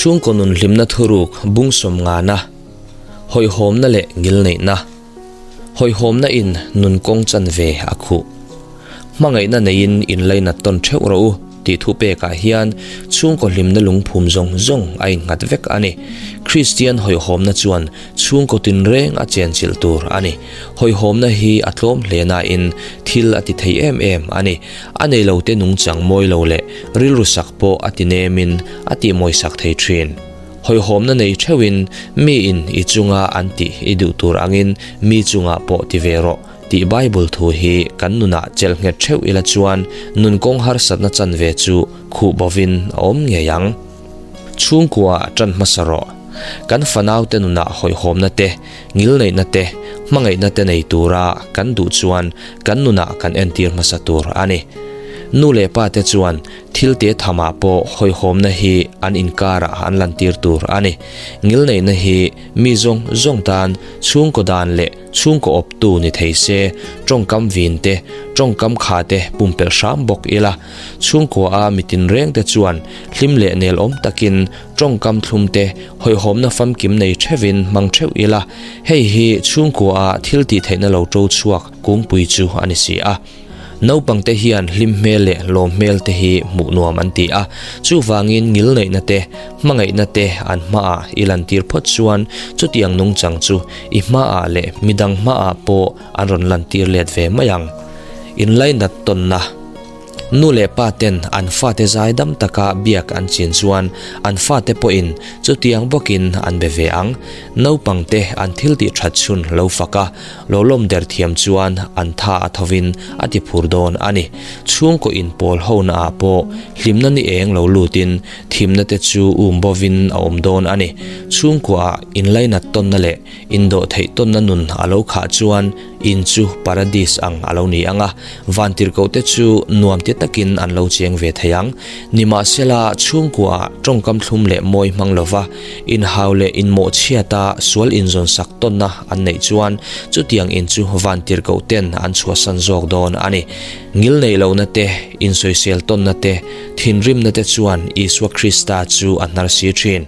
Chhungkaw nun hlimna thuruk bung sawmngana, hawihhawmna leh ngilneihna. Hawihhawmna in nun kawng chanve a khuh. Hmangaihna neiin inlainat tawn theuh rawh u tih thu pekah hian chhungkaw hlimna lungphum zawng zawng a innghat vek a ni. Kristian hawihhawmna chuan chhungkaw tinreng a chenchilh tur a ni. Hawihhawmna hi a tlawm hle nain thil a ti thei em em a ni. A nei lote nungchang mawi lo leh rilru sak pawh a ti nemin a tihmawisak thei thin. Hawihhawmna nei theuhin miin i chunga an tih i duh tur angin mi chungah pawh ti ve rawh tih Bible thu hi kan nunah chelh nghet theuh ila chuan nun kawng harsatna chanve chu khuh bovin a awm ngei ang. Chhungkua tan hmasa rawh. Kan fanaute nunah hawihhawmna te, ngilneihna te, hmangaihna te nei tura kan duh chuan kan nunah kan entir hmasa tur a ni. Nu leh pa te chuan Thil te thamah pawh hawihhawmna hi an inkarah an lantir tur a ni. Ngilneihna hi mi zawng zawng tan chhungkaw dan leh chhungkaw awptu ni thei se, tawngkam vin te, tawngkam kha te pumpelh hram bawk ila. Chhungkua a mi tinreng te chuan hlim leh nelawm takin tawngkam thlum te, hawihhawmna famkim nei theuhin hmang theuh ila. Hei hi chhungkua a thil tih theihna lo to chhuak kungpui chu a ni si a. Naupangte hian hlim hmel leh lawm hmel te hi hmuh nuam an ti a, chuvangin ngilneihna te, hmangaihna te an hmaah i lantir phawt chuan chutiang nungchang chu i hmaah leh midang hmaah pawh an rawn lantir let ve mai ang. Inlainat tawnna. Nu leh pa ten an fate zaidam taka biak an chin chuan an fate pawhin chutiang bawkin an be ve ang. Naupangte an thil tih that chhun lo fak a, Lo lawm der thiam chuan an tha a thovin a ti phur dawn a ni. Chhungkaw inpawl hona ah pawh hlimna ni eng lo lutin thimna te chu um bovin a awm dawn a ni. Chhungkua ah inlainat tawnna leh indawh theih tawnna nun a lo khah chuan in chu paradis ang a lo ni ang a, vantirhkoh te chu nuam ti takin an lo cheng ve thei ang. Nimahsela chhungkua ah tawngkam thlum leh mawi hmang lova inhau leh inmawhchhiata sual inzawnsak tawnna an neih chuan chutiang in chu vantirhkoh ten an chhuahsan zawk dawn a ni. Ngil neih lohna te, insawisel tawnna te, thinrimna te chuan Isua Krista chu a hnar si thin.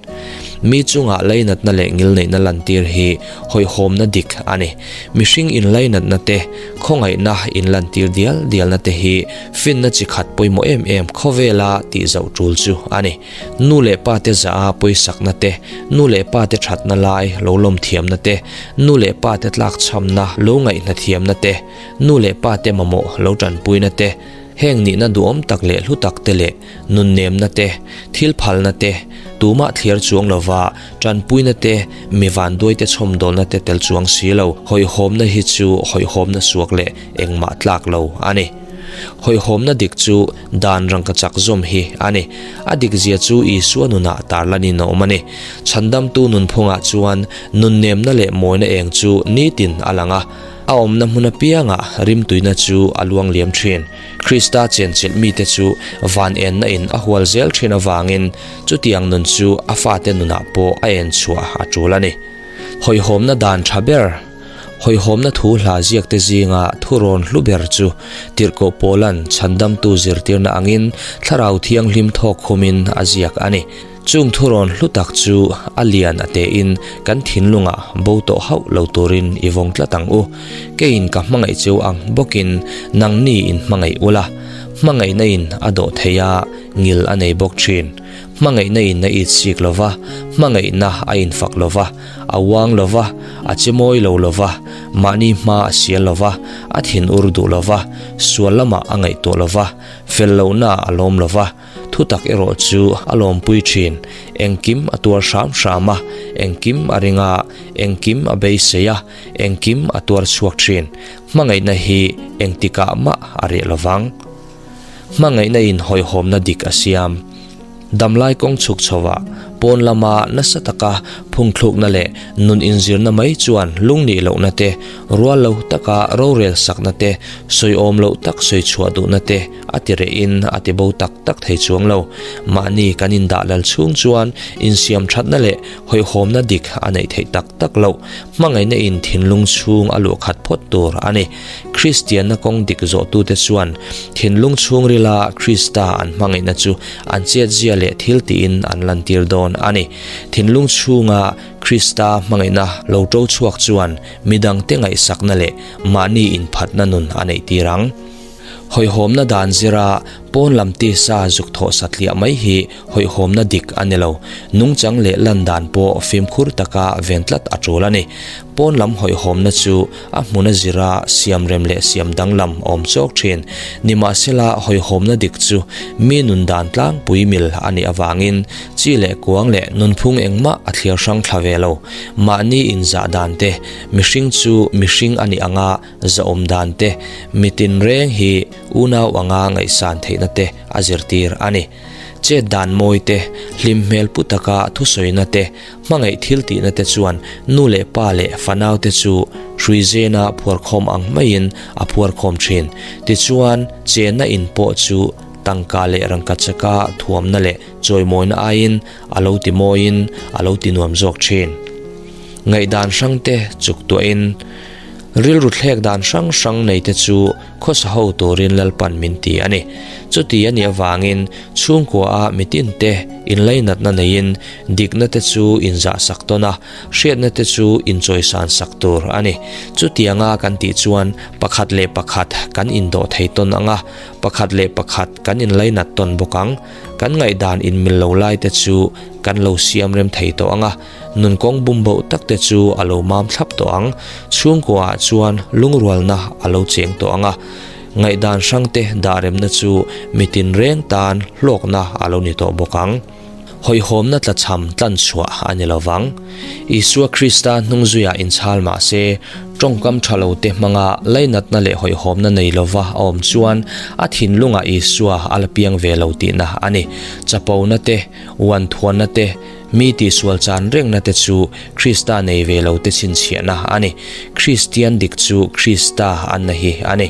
Mi chungah lainatna leh ngilneihna lantir hi hawihhawmna dik a ni. Mihring inlainatna te, khawngaihna inlantir dial dialna te hi finna chi khat pawimawh em em khawvela tihzauh tul chu a ni. Nu leh pa te zah a pawisakna te, nu leh pa te thatna lai lo lawm thiamna te, nu leh pa te tlakchhamna lo ngaihna thiamna te, nu leh pa te mamawh lo tanpuina te, heng nihna duhawm tak leh hlu tak te leh nunnemna te, thil phalna te, tumah thliar chuang lova tanpuina te, mi vanduai te chhawmdawlna te tel chuang si lo, hawihhawmna hi chu hawihhawmna suak leh engmah tlak lo a ni. Hawihhawmna dik chu dan rangkachak zawm hi a ni. A dikzia chu Isua nunah tarlanin a awm a ni. Chhandamtu nunphungah chuan nunnemna leh mawina eng chu nitin a lang a, a awmna hmun apiangah rimtuina chu a luang liam thin. Krista chenchilh mite chu van enna in a hual zel thin avangin chutiang nun chu a fate nunah pawh a en chhuah a tul a ni. Hawihhawmna dan tha ber. Hawihhawmna thu hla ziakte zinga thurawn hlu ber chu Tirhkoh Paula'n chhandamtu zirtirna angin Thlarau Thianghlim thawk khumin a ziak a ni. Chung thurawn hlu tak chu a lian a tein kan thinlungah bo tawh hauh lo turin i vawng tlat ang u. Keiin ka hmangaih cheu ang bawkin nangni in hmangaih ula, hmangaihna in a dawh thei a, ngil a nei bawk thin. Hmangaihna in a it sik lo va, hmangaihna a infak lo va, a uang lo va, a che mawi lo lo va, mahni hma a sial lo va, a thin ur duh lo va, sual lamah a ngaihtuah lo va, fel lohna a lawm lo va, thutak erawh chu a lawmpui thin. Engkim a tuar hram hram a, engkim a ring a, engkim a beisei a, engkim a tuar chhuak thin. Hmangaihna hi engtikah mah a reh lo vang. Hmangaihna in hawihhawmna dik a siam. Damlai kawng chhuk chhovah pawn lama nasa taka phungthlukna leh nun inzirna mai chuan lungnih lohna te, rual lo taka rorel sakna te, sawiawm loh tak sawi chhuah duhna te a ti rehin a ti bo tak tak thei chuang lo. Mahni kan indah lal chhung chuan insiam thatna leh hawihhawmna dik a neih theih tak tak loh. Hmangaihna in thinlung chhung a luh khat phawt tur a ni. Kristianna kawng dik zawhtute chuan thinlung chhungrila Krista an hmangaihna chu an chetzia leh thil tiin an lantir dawn dawn a ni. Thinlung chhunga Krista hmangaihna lo ṭo chhuak chuan midangte ngaihsakna leh mahni inphatna nun a neihtir ang. Hawihhawmna dan zira pawn lam tisa zuk thawh satliah mai hi hawihhawmna dik a ni lo. Nungchang leh lan dan pawh fimkhur taka ven tlat a tul a ni. Pawn lam hawihhawmna chu a hmuna zira siam rem leh siam danglam a awm chawk thin. Nimahsela hawihhawmna dik chu mi nun dan tlangpui mil a nih avangin chi leh kuang leh nunphung engmah a thliar hrang thla ve lo. Mahni inzah dan te, mihring chu mihring a nih anga Zahawm dan te, mi tinreng hi unau anga ngaihsan theihna te a zirtir a ni. Chet dan mawi te, hlim hmel pu taka thusawina te, hmangaih thil tihna te chuan nu leh pa leh fanau te chu hrui zena phuarkhawm ang maiin a phuarkhawm thin. Tichuan, chenna in pawh chu tangka leh rangkachaka thuamna leh chawimawina aiin a lo ti mawiin a lo ti nuam zawk thin. Ngaihdan hrang te chuk tuahin Rilru thlek dan hrang hrang nei te chu khawsa ho turin Lalpan min ti a ni. Chuti a nih avangin chhungkua a mitin te inlainatna neiin dikna te chu inzah sak tawn a, hriatna te chu inchawisan sak tur a ni. Chutianga kan tih chuan pakhat leh pakhat kan indawh thei tawn ang a, pakhat leh pakhat kan inlainat tawn bawk ang. Kan ngaihdan inmil lo lai te chu kan lo siam rem thei tawh ang a. Nun kawng bum boh tak te chu a lo mam thlap tawh ang. Chhungkua ah chuan lungrualna a lo cheng tawh ang a. Ngaihdan hrang te dah remna chu mitin reng tan hlawkna a lo ni tawh bawk ang. Hawihhawmna tlachham tlan chhuah a ni lo vang. Isua Krista hnungzuiah inchhal mah se, tawngkam tha lo te hmanga lainatna leh hawihhawmna nei lova a awm chuan a thinlungah Isua a la piang ve lo tihna a ni. Chapona te, uanthuanna te, Mi tihsual chan rengna te chu Krista nei ve lo te chhinchhiahna a ni. Kristian dik chu Krista anna hi a ni.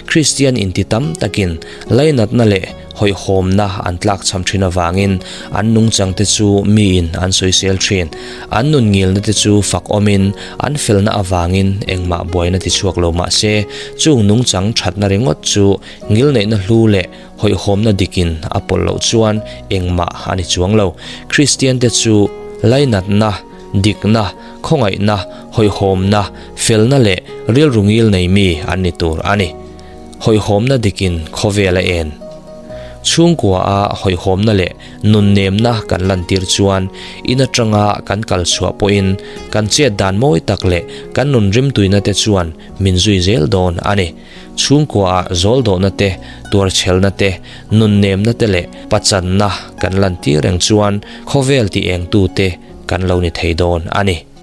Kristian inti tam takin lainatna leh hawihhawmna an tlakchham thin avangin an nungchang te chu miin an sawisel thin. An nun ngilna te chu fak awmin an felna avangin engmah buaina tichhuak lo mah se, chung nungchang thatna ringawt chu ngilneihna hlu leh Hawihhawmna dikin a pawlh loh chuan engmah a ni chuang lo. Kristiante chu lainatna, dikna, khawngaihna, hawihhawmna, felna leh rilru ngil nei mi an ni tur a ni. Hawihhawmna dikin khawvel a en. Chhungkua a hawihhawmna leh nunnemna kan lantir chuan in atanga kan kal chhuah pawhin kan chet dan mawi tak leh kan nun rimtuina te chuan min zui zel dawn a ni. Chhungkuaah zawldawhna te, tuarchhelna te, nunnemna te leh pachanna kan lantir reng chuan khawvel ti engtute kan lo ni thei dawn a ni.